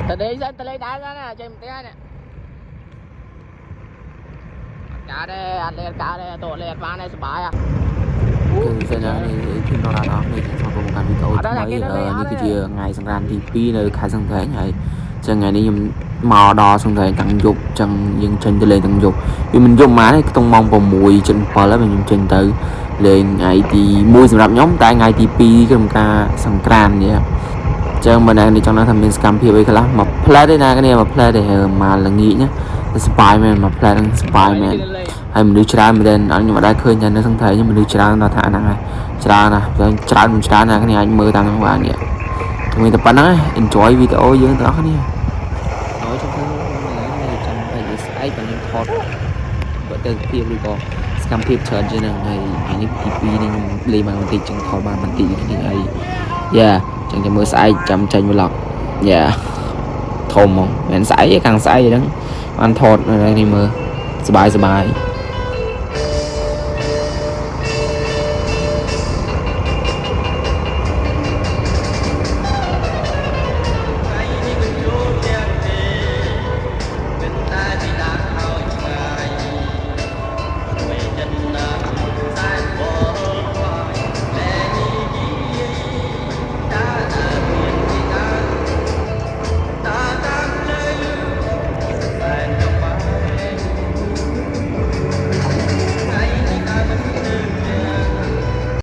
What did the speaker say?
តដេកសិនតលេងដែរណាចេញផ្ទះនេះអត់កើតទេអត់លេងកើតទេតលេងអត់បានទេសបាយอ่ะ គឺសិនណានេះធីមដល់ដល់នេះស្វាគមន៍មកកាន់វីដេអូថ្មីនេះគឺជាថ្ងៃសង្ក្រាន្តទី2នៅខេត្តសង្ត្រែងហើយចឹងថ្ងៃនេះខ្ញុំមកដល់សង្ត្រែងតាំងយប់ចឹងយើងចេញទៅលេងតាំងយប់វាមិនយប់មកទេខ្ទង់ម៉ោង6ជិត7ហើយខ្ញុំចេញទៅលេងថ្ងៃទី1សម្រាប់ខ្ញុំតែថ្ងៃទី2ក្នុងការសង្ក្រាន្តនេះចឹងមិនដឹងនេះចង់ដឹងថាមានសកម្មភាពអីខ្លះមកផ្លែទេណាគ្នាមកផ្លែទេមកល្ងាចណាសប្បាយមែនមកផ្លែហ្នឹងសប្បាយមែន ហើយមនុស្សច្រើនមែនទែនអត់ខ្ញុំអត់ដែលឃើញតែនៅសង្ថៃខ្ញុំមនុស្សច្រើនដល់ថាហ្នឹងហើយច្រើនណាស់ច្រើនមិនច្រើនណាគ្នាអាចមើលតាមហ្នឹងបាននេះមានតែប៉ុណ្្នឹងឯង enjoy វីដេអូយើងទាំងអស់គ្នាហើយចង់ធ្វើនេះចាំតែស្អែកបើខ្ញុំថតបើទៅភាពឬក៏សកម្មភាពច្រើនជាងហ្នឹងហើយថ្ងៃនេះទី2នេះខ្ញុំលេងបានបន្តិចចឹងថតបានបន្តិចគ្នាហើយយ៉ាចឹងចាំមើលស្អែកចាំចេញ vlog យ៉ាធំហ្មងមិនស្អែកទេខាងស្អែកហ្នឹងបានថតនៅនេះមើលសบายសบาย។